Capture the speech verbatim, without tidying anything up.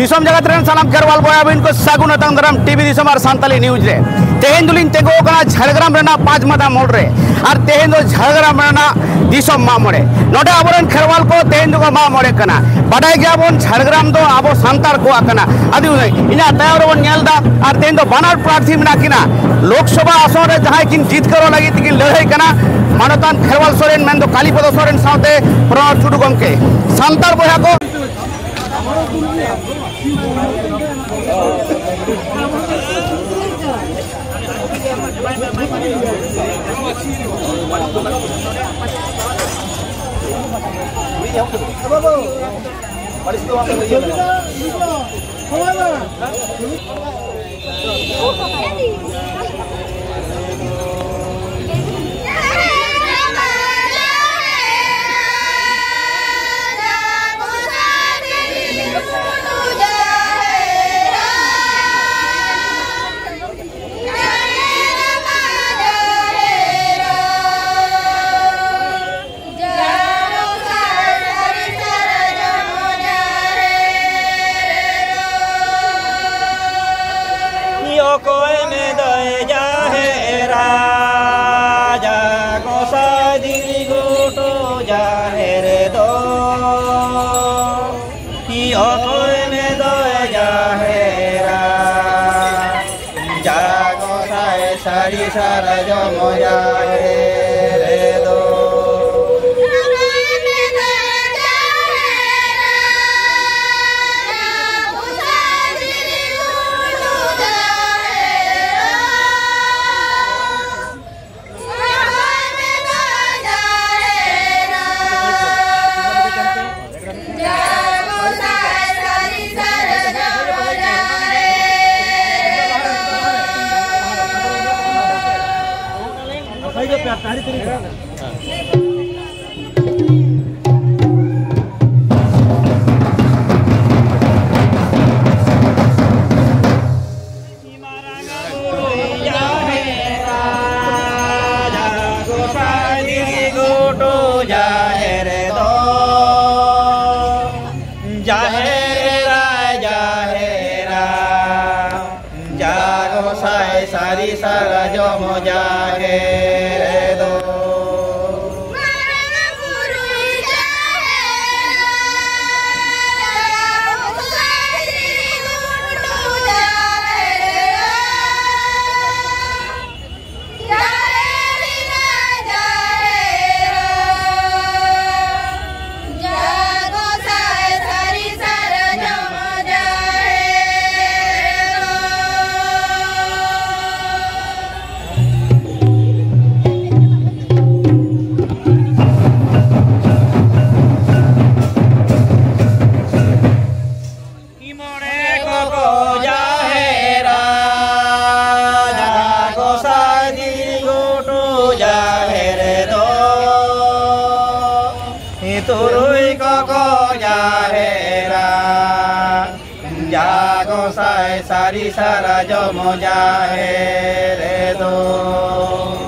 ᱫᱤᱥᱚᱢ ᱡᱟᱠᱟᱛ ᱨᱮᱱ ᱥᱟᱱᱟᱢ ᱠᱷᱮᱨᱣᱟᱞ ᱵᱚᱭᱦᱟ ᱵᱤᱱ ᱠᱚ ᱥᱟᱹᱜᱩᱱ ᱟᱛᱟᱝ ᱫᱟᱨᱟᱢ ᱴᱤᱵᱷᱤ ᱫᱤᱥᱚᱢ ᱟᱨ ᱥᱟᱱᱛᱟᱞᱤ ᱱᱤᱭᱩᱡᱽ ᱨᱮ᱾ ᱛᱮᱦᱮᱧ ᱫᱚᱞᱤᱧ ᱛᱤᱸᱜᱩ ᱟᱠᱟᱱᱟ ᱡᱷᱟᱲᱜᱨᱟᱢ ᱨᱮᱱᱟᱜ ᱯᱟᱸᱪ ᱢᱟᱫᱟ ᱢᱳᱲ ᱨᱮ᱾ ᱟᱨ ᱛᱮᱦᱮᱧ ᱫᱚ ᱡᱷᱟᱲᱜᱨᱟᱢ ᱨᱮᱱᱟᱜ ᱫᱤᱥᱚᱢ ᱢᱟᱜ ᱢᱚᱬᱮ᱾ ᱱᱚᱰᱮ ᱟᱵᱚᱨᱮᱱ ᱠᱷᱮᱨᱣᱟᱞ ᱠᱚ ᱛᱮᱦᱮᱧ ᱫᱚᱠᱚ ᱢᱟᱜ ᱢᱚᱬᱮ ᱠᱟᱱᱟ᱾ ᱵᱟᱰᱟᱭ ᱜᱮᱭᱟᱵᱚᱱ ᱡᱷᱟᱲᱜᱨᱟᱢ ᱫᱚ ᱟᱵᱚ ᱥᱟᱱᱛᱟᱲ ᱠᱚᱣᱟᱜ ᱠᱟᱱᱟ᱾ ᱟᱫᱚ ᱤᱧᱟᱹᱜ ᱛᱟᱭᱚᱢ ᱨᱮᱵᱚᱱ ᱧᱮᱞ ᱮᱫᱟ, ᱟᱨ ᱛᱮᱦᱮᱧ ᱫᱚ ᱵᱟᱱᱟᱨ ᱯᱨᱟᱨᱛᱷᱤ ᱢᱮᱱᱟᱜ ᱠᱤᱱᱟ᱾ ᱞᱳᱠᱥᱚᱵᱷᱟ ᱟᱥᱚᱱ ᱨᱮ ᱡᱟᱦᱟᱸᱭ ᱠᱤᱱ ᱡᱤᱛᱠᱟᱹᱨᱚᱜ ᱞᱟᱹᱜᱤᱫ ᱛᱮᱠᱤᱱ ᱞᱟᱹᱲᱦᱟᱹᱭ ᱠᱟᱱᱟ, ᱢᱟᱱᱚᱛᱟᱱ ᱠᱷᱮᱨᱣᱟᱞ ᱥᱚᱨᱮᱱ ᱢᱮᱱᱫᱚ ᱠᱟᱞᱤᱯᱚᱫᱚ ᱥᱚᱨᱮᱱ ᱥᱟᱶᱛᱮ ᱯᱨᱚᱬᱚᱵ ᱴᱩᱰᱩ ᱜᱚᱢᱠᱮ᱾ ᱥᱟᱱᱛᱟᱲ ᱵᱚᱭᱦᱟ ᱠᱚ, ᱚᱠᱚᱭ ᱢᱮᱫᱚᱭ ᱡᱟᱦᱮᱨᱟ, ᱡᱟ ᱜᱚᱸᱥᱟᱭ ᱫᱷᱤᱨᱤ ᱜᱷᱩᱴᱩ ᱡᱟᱦᱮᱨ ᱫᱚ᱾ ᱚᱠᱚᱭ ᱢᱮᱫᱚᱭ ᱡᱟᱦᱮᱨᱟ, ᱡᱟ ᱜᱚᱸᱥᱟᱭ ᱥᱟᱹᱨᱤ ᱥᱟᱨᱡᱚᱢ ᱡᱟᱦᱮᱨ ᱫᱚ᱾ ᱡᱟᱦᱮᱨ ᱫᱚ ᱡᱟᱦᱮᱨ ᱨᱟᱡᱟ᱾ ᱥᱟᱨᱡᱚᱢ ᱡᱟᱦᱮᱨ ᱫᱚ᱾ ᱢᱚᱬᱮ ᱠᱚᱠᱚ ᱡᱟᱦᱮᱨᱟ, ᱡᱟᱦᱟᱸ ᱜᱚᱸᱥᱟᱭ ᱫᱷᱤᱨᱤ ᱜᱷᱩᱴᱩ ᱡᱟᱦᱮᱨ ᱫᱚ᱾ ᱛᱩᱨᱩᱭ ᱠᱚᱠᱚ ᱡᱟᱦᱮᱨᱟ, ᱡᱟᱦᱟᱸ ᱜᱚᱸᱥᱟᱭ ᱥᱟᱹᱨᱤ ᱥᱟᱨᱡᱚᱢ ᱡᱟᱦᱮᱨ ᱫᱚ᱾